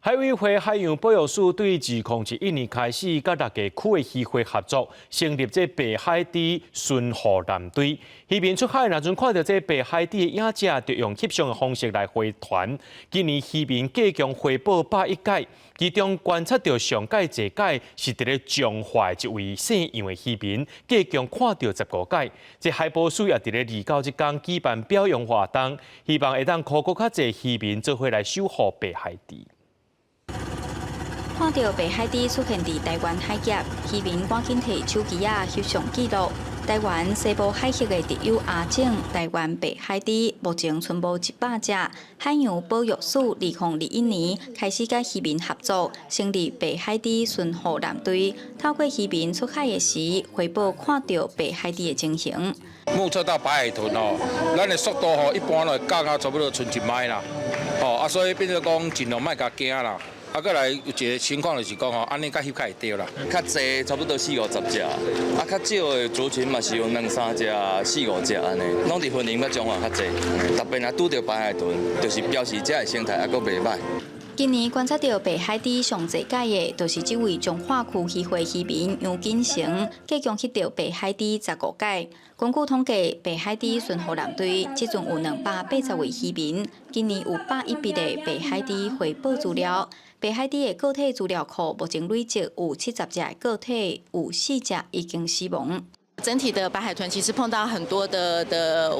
海委會海洋保育署對2011年開始，佮六个區的漁會合作，成立這白海豬巡護艦隊。漁民出海若陣看著這白海豬的影子，就用翕相的方式來回傳。今年漁民計共回報101改，其中觀察著上蓋濟改是佇咧彰化一位姓楊的漁民，計共看著15改。這海保署也佇咧29這工舉辦表揚活動，希望會當呼籲較濟漁民做伙來守護白海豬。看著白海豬出現佇台灣海峽，漁民趕緊提手機仔翕相記錄。台灣西部海域的特有亞種台灣白海豬，目前賰無100隻。海洋保育署2021年開始佮漁民合作，成立白海豬巡護艦隊，透過漁民出海的時，回報看著白海豬的情形。目測到白海豚哦，咱的速度吼，一般來講啊，差不多賰一邁啦，吼啊，所以變做講盡量莫共驚啦。啊，閣來有一個情況就是講吼，按呢較翕較會著啦。較濟差不多四五十隻，啊，較少的族群嘛是有兩三隻、四五隻按呢，攏佇雲林佮彰化較濟。特別若拄著白海豚，就是表示這个生態猶閣袂䆀。今年觀察著白海豬上濟改的，就是這位彰化區漁會漁民楊金成，計共翕著白海豬15改。根據統計，白海豬巡護艦隊這陣有280位漁民，今年有101筆的白海豬回報資料。白海豬的個體資料庫目前累積有70隻個體，有四隻已經死亡。整體的白海豚其實碰到很多的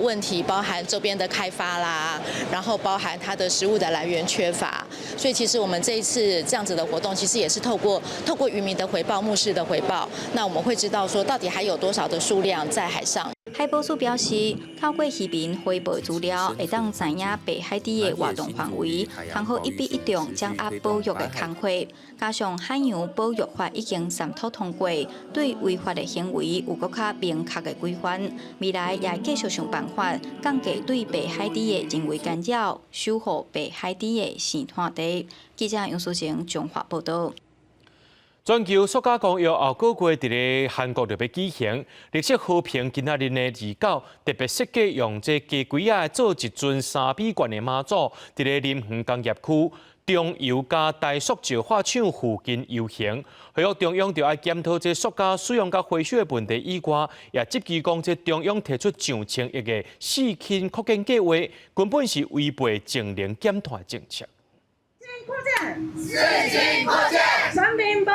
問題，包含周邊的開發啦，然後包含它的食物的來源缺乏，所以其實我們這一次這樣子的活動，其實也是透過漁民的回報、目視的回報，那我們會知道說到底還有多少的數量在海上。海保署表示，透過漁民回報資料，會當知影白海豬的活動範圍，通好一舉一動掌握保育的工課。加上海洋保育法已經三讀通過，對違法的行為有閣較明確的規範。未來也會繼續想辦法降低對白海豬的人為干擾，守護白海豬的生態地。記者楊淑晴彰化報導。全球塑膠公約後個月佇咧韓國就欲舉行，綠色和平今仔日呢29特別設計用這雞胿仔做一尊3米懸的媽祖，佇咧林園工業區中油佮台塑石化廠附近遊行。呼籲中央著愛檢討這塑膠使用佮回收的問題以外，也質疑講這中央提出上千億的四氫擴建計劃，根本是違背淨零減碳政策。擴建，四氫擴建，三三明拜，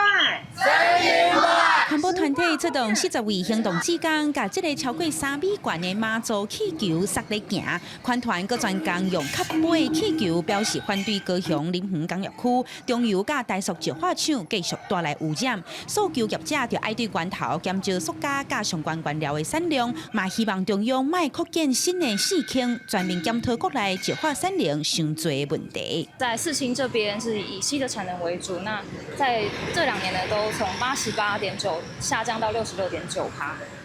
三明拜。環保團體出動40位行動志工，共這个超過3米懸的媽祖氣球捒咧行。環團閣專工用較飛氣球表示反對高雄林園工業區中油佮台塑石化廠繼續帶來污染。訴求業者就愛對源頭減少塑膠佮相關原料的產量，嘛希望中央莫擴建新的四氫，全面檢討國內石化產能傷濟的問題。在四氫這邊是以矽的產能為主，那在這2年呢，都從88.9下降到66.9%。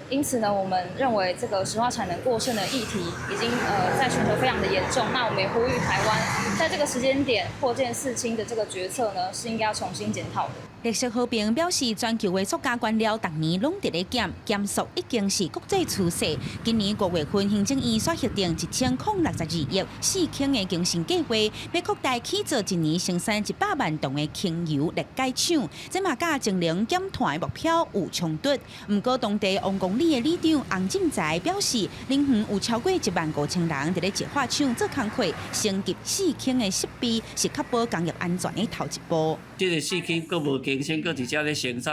因此呢，我們認為這個石化產能過剩的議題已經在全球非常的嚴重。那我們也呼籲台灣，在這個時間點擴建四氫的這個決策呢，是應該要重新檢討的。綠色和平表示，全球的塑膠原料逐年攏佇咧減，減塑已經是國際趨勢。今年5月份，行政院煞核定1062億四氫的更新計劃，欲擴大起造一年生產100萬噸的氫油裂解廠，這嘛佮節能減碳的目標有衝突。毋過當地王公里的里長洪進才表示，林園有超過1萬5千人佇咧石化廠做工課，升級四氫的設備是確保工業安全的頭一步。這个四氫閣無更新，閣佇遮咧生產，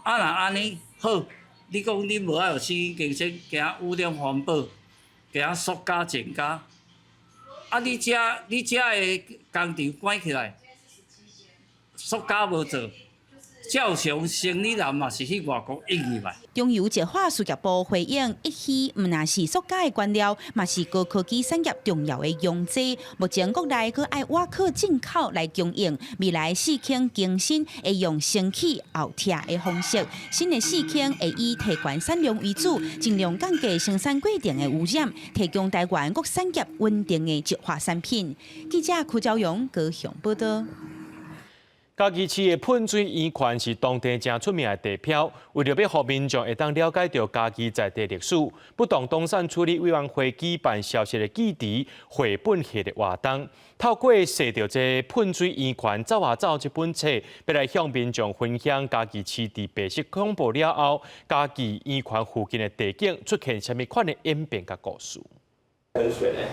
啊若按呢好，你講你無愛予四氫更新，驚污染環保，驚塑膠增加，啊你遮的工廠關起來，塑膠無做。照常生理人嘛是去外國引入來。中油石化事業部回應，乙烯毋但是塑膠的原料，嘛是高科技產業重要的溶劑。目前國內閣愛倚靠進口來供應，未來四氫更新會用先去後拆的方式，新的四氫會以提懸產量為主，盡量降低生產過程的污染，提供台灣各產業穩定的石化產品。記者柯昭勇高雄報道。嘉義市的噴水圓環是當地誠出名的地標，為著欲予民眾會當了解著嘉義在地歷史，不動東產處理委員會舉辦消失的記憶繪本系列活動，透過踅著這噴水圓環走啊走這本冊，欲來向民眾分享嘉義市佇白色恐怖了後，嘉義圓環附近的地景出現啥物款的演變佮故事。噴水咧。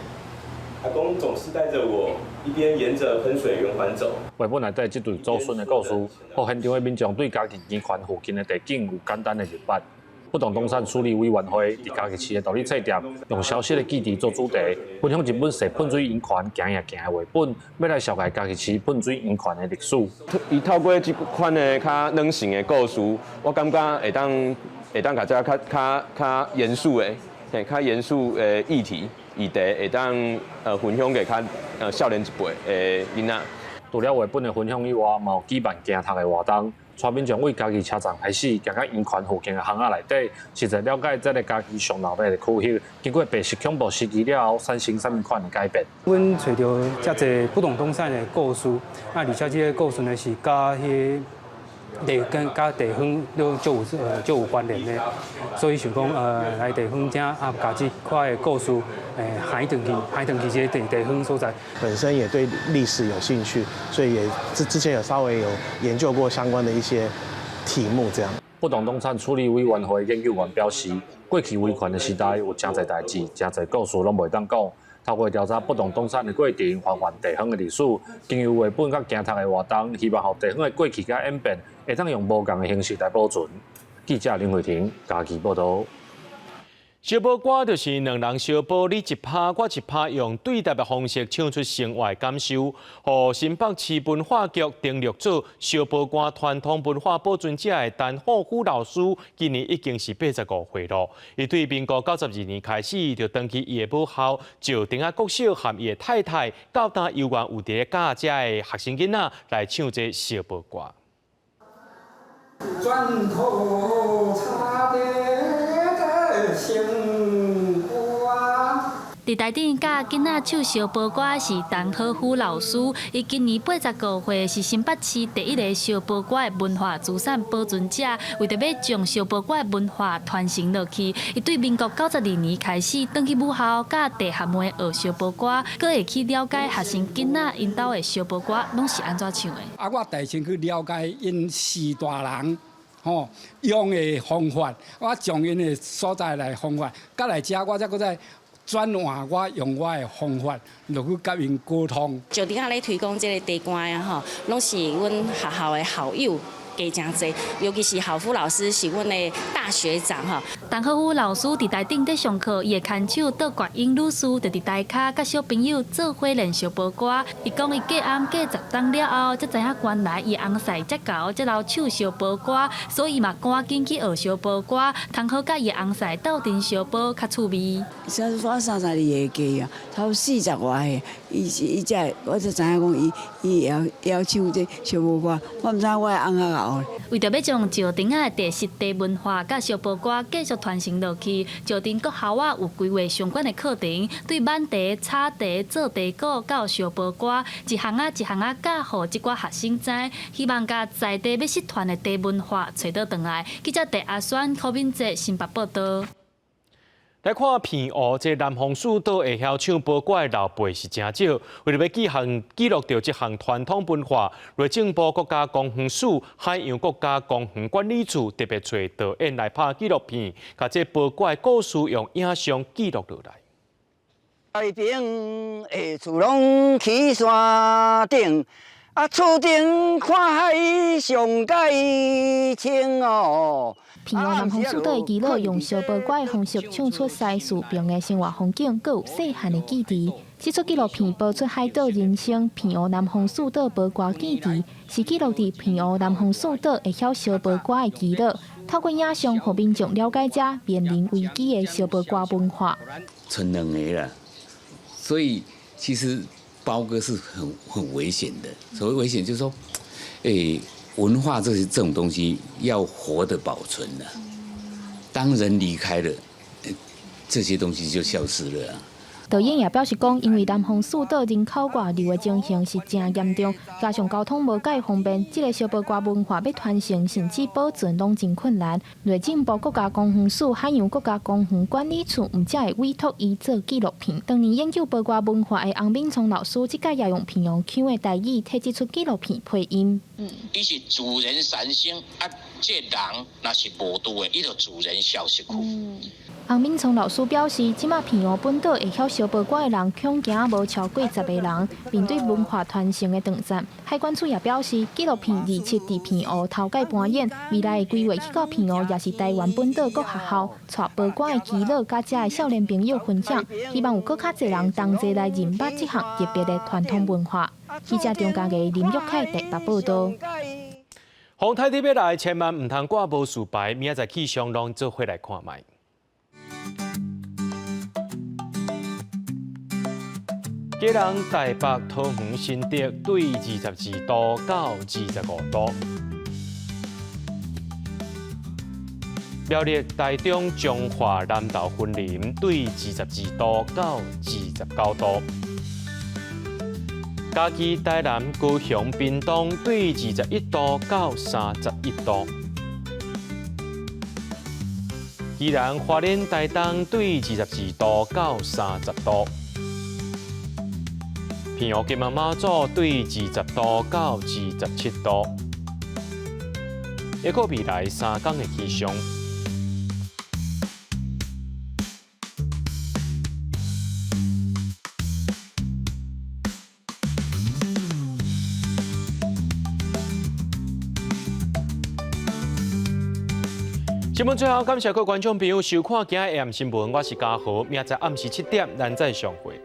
阿公總是帶著我一邊沿著噴水圓環走。繪本內底這對祖孫的故事，予現場的民眾對嘉義圓環附近的地景有簡單的認識。不動東產處理委員會佇嘉義市的獨立冊店，用消失的記憶做主題，分享一本踅噴水圓環行也行的繪本，欲來紹介嘉義市噴水圓環的歷史。伊透過這款的較軟性的故事，我感覺會當共這較較較嚴肅的，嘿，較嚴肅的議題。議題會當分享予較少年一輩的囡仔。除了繪本的分享以外，嘛有舉辦行讀的活動，帶民眾對嘉義車站開始，行到圓環附近的巷仔內底，實際了解這个嘉義上鬧熱的區域，經過白色恐怖時期了後，產生啥物款的改變。阮揣著遮濟不動東山的故事，啊，而且這个故事呢是佮彼地跟佮地方都足有關聯的，所以想講來地方遮啊，共這塊的故事還轉去，還轉去這个地方所在。本身也對歷史有興趣，所以也之前有稍微有研究過相關的一些題目，這樣。不動東產處理委員會研究員表示，過去維權的時代有誠濟代誌、誠濟故事攏袂當講。透過調查不動東產的過程，還原地方的歷史，經由繪本佮行讀的活動，希望予地方的過去佮演變，會當用無仝的形式來保存。記者林慧婷嘉義報導。燒寶歌就是兩人相報，你一拍我一拍，用對答的方式唱出生活的感受。予新北市文化局登錄做燒寶歌傳統文化保存者的陳厚虎老師，今年已經是85歲囉。伊對民國92年開始，就轉去伊的母校石碇仔國小，和伊的太太，到今猶原有佇咧教遮的學生囡仔來唱這燒寶歌。轉頭插的生活。佇台頂教囡仔唱燒寶歌是陳好虎老師，伊今年85歲，是新北市第一个燒寶歌的文化資產保存者。為著欲將燒寶歌的文化傳承落去，伊對民國92年開始，轉去母校教地學妹學燒寶歌，閣會去了解學生囡仔𪜶兜的燒寶歌攏是按怎唱的。啊，我代先去了解𪜶四大人。吼，用的方法，我將𪜶的所在來方法，佮來遮我才閣再轉換我用我的方法落去佮𪜶溝通。石碇仔咧推廣這个地歌啊吼，攏是阮學校的校友。加誠濟，尤其是郝夫老師是阮的大學長吼。陳浩夫老師佇台頂咧上課，伊的牽手杜國英女士就佇台跤，佮小朋友做伙練燒波歌。伊講伊嫁翁嫁10冬了後，才知影原來伊翁婿遮𠢕遮流唱燒波歌，所以嘛趕緊去學燒波歌，通好佮伊翁婿鬥陣燒波較趣味。我32個嫁啊，差不多40外歲，伊伊才我才知影講伊伊會曉唱這燒波歌，我毋知我的翁較𠢕。為著欲將石碇仔的特色茶文化佮燒波歌繼續傳承落去，石碇國校仔有規劃相關的課程，對挽茶、炒茶、做茶果到燒波歌，一項仔一項仔教予這寡學生知，希望共在地欲失傳的茶文化揣倒轉來。記者鄭阿選、柯敏哲新北報導。來看澎湖，這南方四島會曉唱波歌的老輩是誠少。為著欲記錄著這項傳統文化，內政部國家公園署海洋國家公園管理處特別揣導演來拍紀錄片，共這波歌的故事用影像記錄落來。台平的厝攏起山頂，啊，厝頂看海上蓋清哦。澎湖南方四島的耆老用燒波歌的方式唱出西嶼平的生活風景，閣有細漢的記憶。這齣紀錄片播出海島人生，澎湖南方四島波歌記憶，是記錄佇澎湖南方四島會曉燒波歌的耆老，透過影像，予民眾了解這面臨危機的燒波歌文化。賰兩个啦，所以其實褒歌是很危險的。所謂危險，就是說，文化這些這種東西要活的保存的，當人離開了，這些東西就消失了。導演也表示講，因為南方四島人口外流的情形是誠嚴重，加上交通無蓋方便，這個燒波歌文化欲傳承甚至保存攏真困難。內政部國家公園署海洋國家公園管理處毋才會委託伊做紀錄片。當年研究波歌文化的洪敏聰老師，這擺也用澎湖腔的台語替這齣紀錄片配音。伊是自然產生，啊，這人若是無拄的，伊就自然消失去。洪敏聰老師表示，這馬澎湖本島會曉燒波歌的人，恐驚無超過10個人。面對文化傳承的斷絕，海管處也表示，紀錄片27佇澎湖頭擺搬演，未來會規劃去到澎湖，也是台灣本島各學校，帶波歌的耆老佮遮的少年朋友分享，希望有閣較濟人同齊來認捌這項特別的傳統文化。記者張家藝、林玉凱台北報導。風颱特欲來，千萬毋通掛無事牌，明仔載氣象攏做伙來看覓。基隆、台北、桃園、新竹對22度到25度。苗栗、台中、彰化、南投、雲林對22度到29度。嘉義、台南、高雄、屏東對21度到31度。宜蘭、花蓮、台東對22度到30度。澎湖金門馬祖對20度到27度。一個未來3天的氣象。新聞最後，感謝各位觀眾朋友收看今日 AM 新聞，我是嘉豪，明仔載暗時7點，咱再相會。